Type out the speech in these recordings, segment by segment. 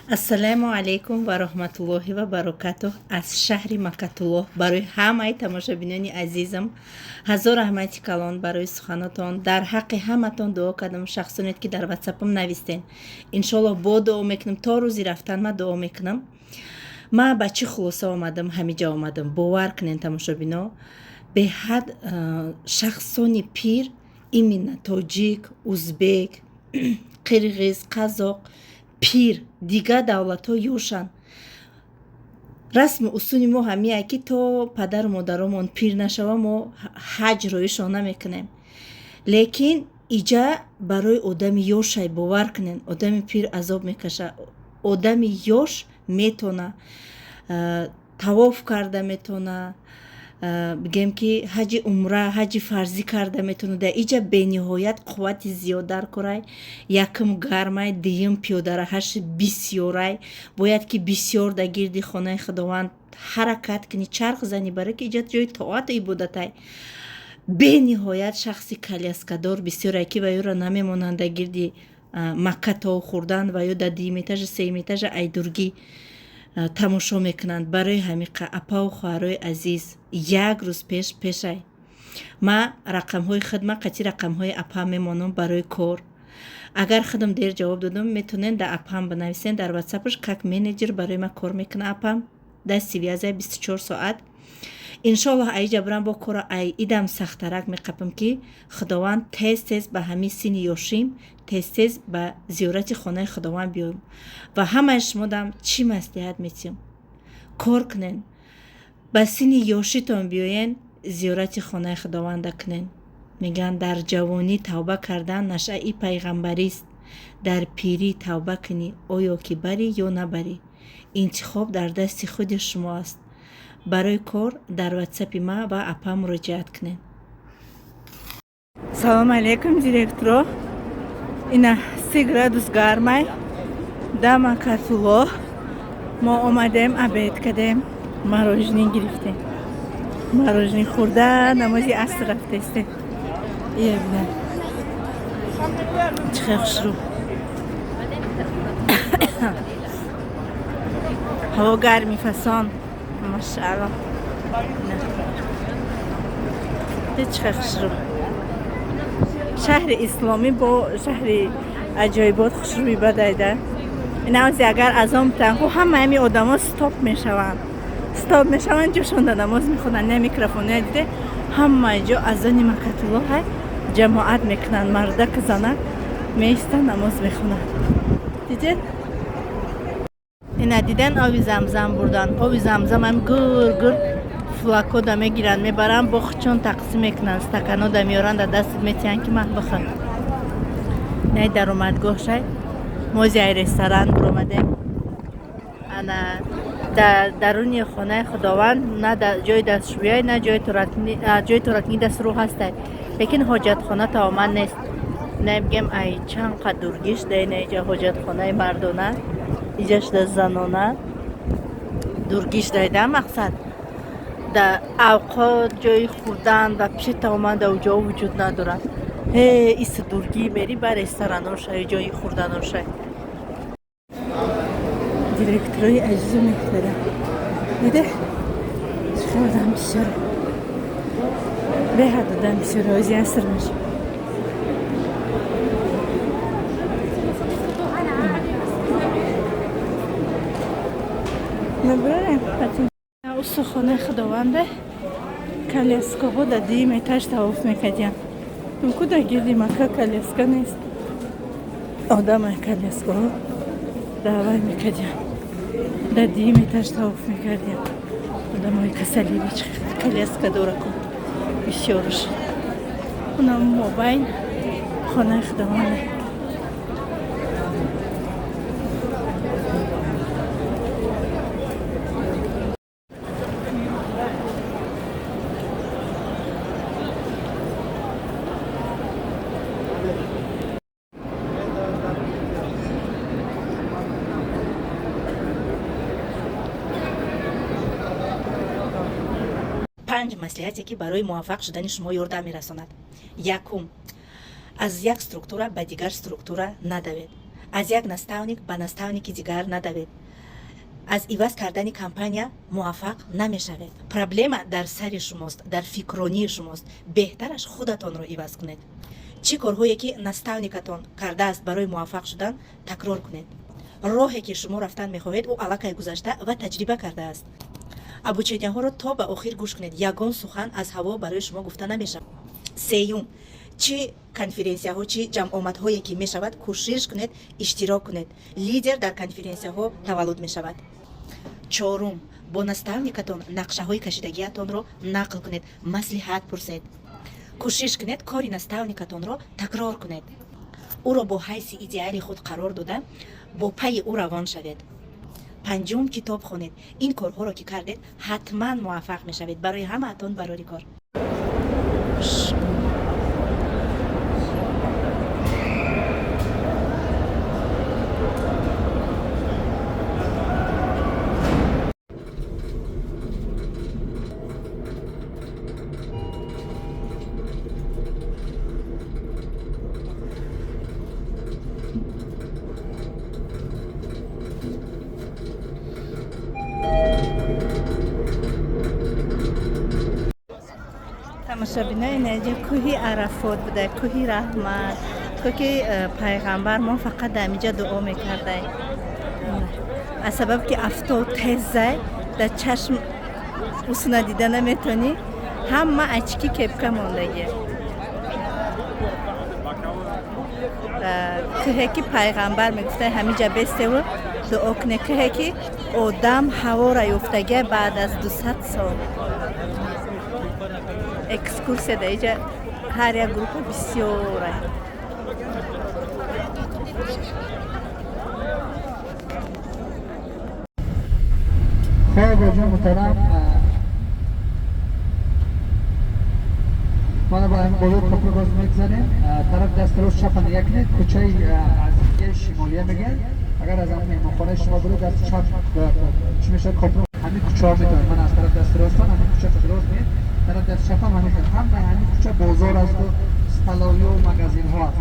Ассалому алайкум ва раҳматуллоҳи ва баракатуҳ. Аз шаҳри Макатуллоҳ барои ҳамаи тамошобинони азизам ҳазор раҳмати калон барои суханотон. Дар ҳаққи ҳаматон дуо кардам, шахсонет, ки дар ватсапам навистен. Иншоллоҳ, бо дуо мекунам, то рӯзи рафтан ма дуо мекунам. Ма ба чӣ хулоса омадам, ҳамиҷа омадам? Бовар кунен, тамошобино, беҳад шахсони пир, именно тоҷик, узбек, қирғиз, қазоқ, пир, дигар давлатҳо ёшанд. Расму усули мо ҳамияе, ки то падару модаромон пир нашава, мо ҳаҷ роишон намекунем. Лекин иҷа барои одами ёшай, бовар кунен, одами пир азоб мекаша. Одами ёш метона тавоф карда метона, бигем, ки ҳаҷи умра, ҳаҷи фарзӣ карда метавонад. Дар иҷа бениҳоят қуввати зиёд дар корай. Якум, гармай, дуюм, пиёдараҳаши бисёрай, бояд ки бисёр дар гирди хонаи Худованд ҳаракат кунӣ, чарх занӣ, барое ки иҷа ҷои тоату ибодатай. Бениҳоят шахси коляскадор бисёрай, ки ва ёро намемонанд дар гирди Макка тов хӯрдан, ва ё дар дуюм этажа, сеюм этажа айдургӣ тамошо мекунанд. Барои ҳамиқа, апаву хоҳарои азиз, як рӯз пеш пешай ма рақамҳои хидма қати рақамҳои апам мемонам барои кор. Агар худам дер ҷавоб додам, метавонед дар апам бинависен дар ватсапаш, как менеҷер барои ма кор мекуна апам, дар связь ай 24 соат. Иншоаллоҳ, аиҷа бирам, бо кора ай идам сахтарак меқапам, ки Худованд тез тез ба ҳамин синни ёшим тез тез ба зиёрати хонаи Худованд биём. Ва ҳамаи шумодам чӣ маслиҳат метиҳам? Кор кунен, ба синни ёшитон биёен, зиёрати хонаи Худованда кунен. Мегӯянд, дар ҷавонӣ тавба кардан нашъаи пайғамбарист. Дар пирӣ тавба кунӣ, оё ки барӣ ё набарӣ, интихоб дар дасти худи шумо аст. Барои кор дар ватсапи ма ва апа муроҷиат кунед. Салому алейкум, директро. Ина 30 градус гармай да Макатуллоҳ. Мо омадем, обед кардем, мороженое гирифтем, мороженое хӯрда, намози аср рафтестем. Ия, бина, чӣ хел хушрӯ. Ҳаво гарми фасон, машаалло. Чӣ хел хушрӯ шаҳри исломӣ, бо шаҳри аҷоибот хушрӯи бадайда. Инавзи агар азон битан, ху, ҳама ҳами одамо стоп мешаванд, стоп мешаванд, ҷошонда намоз мехонанд. Не, микрофоноя диде, ҳамаи ҷо азони Макатуллоҳ ҷамоат мекунанд, мардаку занак меистанд, намоз мехонанд. Дидед? Ина диден, оби Замзам бурдан. Оби Замзам ҳам гур гур флакода мегиранд, мебаранд, бо хучон тақсим мекунанд, стаканода меоранд, дар дастат метиҳанд, ки мах бихӯр. Най, даромадгоҳ шай. Мози ай ресторан биромадем. Ана дар даруни хонаи Худованд на ҷои дастшӯяй, на ҷои туалетни дастрӯ ҳастай, лекин ҳоҷатхона тамоман нест. Намегем, ай чанд қад дургиш да. Ина иҷа ҳоҷатхонаи мардона, иҷа шуда занона. Дургиш дайда. Мақсад, да авқот, ҷои хӯрдан ва пиши тамоман дар ҷо вуҷуд надорад. Ҳе, иси дургӣ мери ба рестораношай, ҷои хӯрданошай. Директорои азизу меҳтарам, диде, чӣ одам бисёр, беҳад одам бисёр. Ози аср мешавад. Мебурарем усу хонаи Худованде. Коляскаҳо дар дуюм этаж тавоф мекардиянд. Ку дар гирди Макка коляска нест. Одамай коляскаҳо даъвай мекардиянд, дар дуюм этаж тавоф мекардиянд. Одамои касали коляска дораку бисёрш. Унам мобайн хонаи Худованде. Панҷ маслиҳате, ки барои муваффақ шудани шумо ёрдам мерасонад. Якум, аз як структура ба дигар структура надавед. Аз як наставник ба наставники дигар надавед. Аз иваз кардани компания муваффақ намешавед. Проблема дар сари шумост, дар фикронии шумост. Беҳтараш худатонро иваз кунед. Чӣ корҳое ки наставникатон кардааст барои муваффақ шудан, такрор кунед. Роҳе ки шумо рафтан мехоҳед, ӯ аллакай гузашта ва таҷриба кардааст. Обученияҳоро то ба охир гӯш кунед. Ягон сухан аз ҳаво барои шумо гуфта намешавад. Сеюм, чӣ конференсияҳо, чӣ ҷамъомадҳое ки мешавад, кӯшиш кунед иштирок кунед. Лидер дар конференсияҳо таваллуд мешавад. Чорум, бо наставникатон нақшаҳои кашидагиатонро нақл кунед, маслиҳат пурсед. Кӯшиш кунед кори наставникатонро такрор кунед. Ӯро бо ҳайси идеали худ қарор дода, бо пайи ӯ равон шавед. Панҷум, китоб хонед. Ин корҳоро ки кардед, ҳатман муваффақ мешавед. Барои ҳамаатон барори кор. Тамошобинои наҷа, кӯҳи Арафот буда, кӯҳи раҳмат, то ки пайғамбар мо фақат дар инҷа дуо мекардай. Аз сабаб ки афтоб тезай, дар чашм усна дида наметонӣ, ҳама очки, кепка мондагия. Кӯҳе ки пайғамбар мегуфтай, ҳамиҷа бестеву дуо куне. Кӯҳе ки одам ҳавора ёфтагия баъд аз 200 сол. Экскурсия дар иҷа ҳар як группа бисёра. خب رجا محترم، ما با همین بالای کپر باز میگذاریم. طرف دست راست چپ نگاه کنید، کوچه عزیزیه شمالیه میگن. اگر از همین مهمانخانه شما برید دست چپ چی میشه کپر، همین کوچه ها میتونید. من از طرف دست راستان همین کوچه خود راست میاد، طرف دست چپ هم همین خیلی. هم همین کوچه بازار است و столовой و مگازین ها است.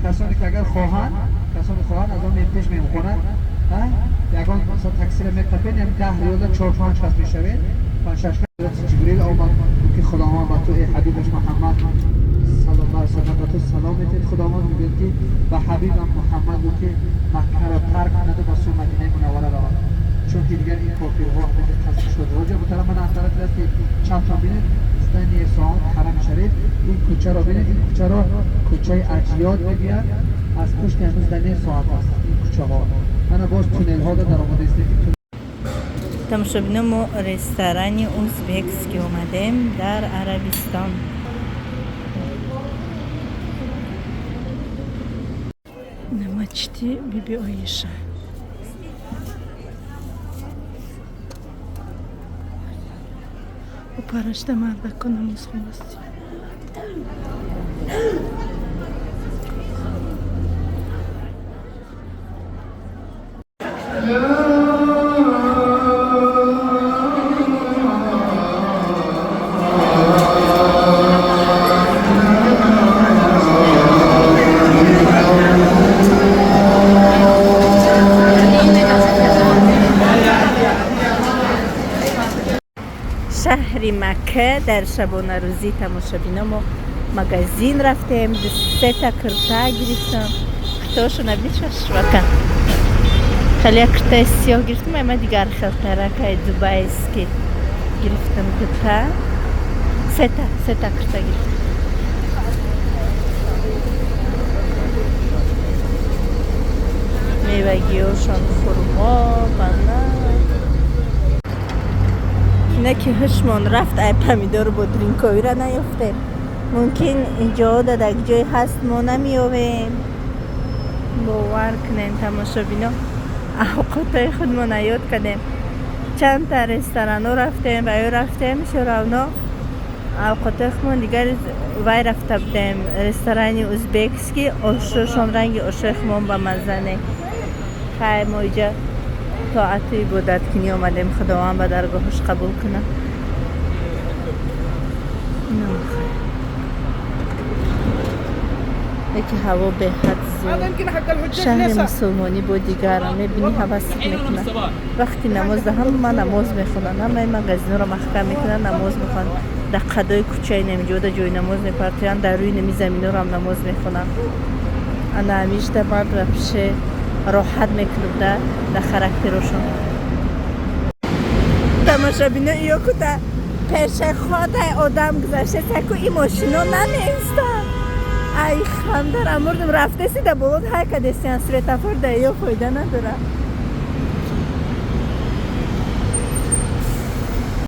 کسانی که اگر خواهند، کسانی خواهند از آن پیش مهمانخانه یگان مثلا تاکسی را میقپین، یعنی 10 ریال، چهار پنج کس میشوید، پنج شش کس. جبریل آمد که خداوند با تو ای حبیبش محمد صلی الله علیه وسلم، با تو سلام میتید. خداوند میگوید که به حبیبم محمد گفت که مکه را ترک کند و به سوی مدینه منوره رود، چون که دیگر این کافرها همه قصد شد. راجع محترم، من از طرف دست چپ بینید здание ساعت حرم شریف. این کوچه را بینید، این کوچه را کوچه اجیاد میگویند. از پشت هنوز здание ساعت است. این کوچه ها من باز تونل ها در آمده است. Тамошобино, мо ресторани узбекский омадем дар Арабистон. Масҷиди Биби Оиша. Опарашта мардако намоз хондаст. Шаҳри Макка дар шабонарӯзӣ. Тамошобино, мо магазин рафтем, сета кирта гирифтам. Киртаошо набинед, швака. Хеле як киртаи сиёҳ гирифтам, ама дигар хелтаракаи дубайский гирифтам, дута, сета кирта гирифтам. Мевагиёшон, хурмо, банан. Не ки ҳушмон рафт, ай помидору бодринковира наёфтем. Мумкин инҷо дадак ҷой ҳаст, мо намеёвем. Бовар кунем, тамошобино, авқотҳои худмона ёд кардем. Чандта ресторано рафтем ва ё рафтем, всё равно авқотҳои худмон дигар. Вай рафта будем ресторани узбекский, ошошон ранги ошои худмон ба мазза не. Хай, мо иҷа тоату ибодат кунӣ омадем. Худованд ба даргоҳаш қабул кунад. Инам хай. Яки ҳаво беҳад зуд. Шаҳри мусулмонӣ бо дигарам мебинӣ, ҳавас мекунад. Вақти намоз да ҳама намоз мехонанд, ҳамаи магазинҳоро маҳкам мекунанд, намоз мехонанд. Дар қадои кӯчаи намиҷода ҷои намоз мепартоянд, дар рӯи нами заминҳоро ҳам намоз мехонанд. Ана ҳамишда ман вообще роҳат мекунам да характерошон. Тамошобино, ё кута пешеходай одам гузашта, таку и мошино намеистад. Ай, хандарам мурдум. Рафтеси да болот ҳай кадесиан, светофор да ё фоида надора.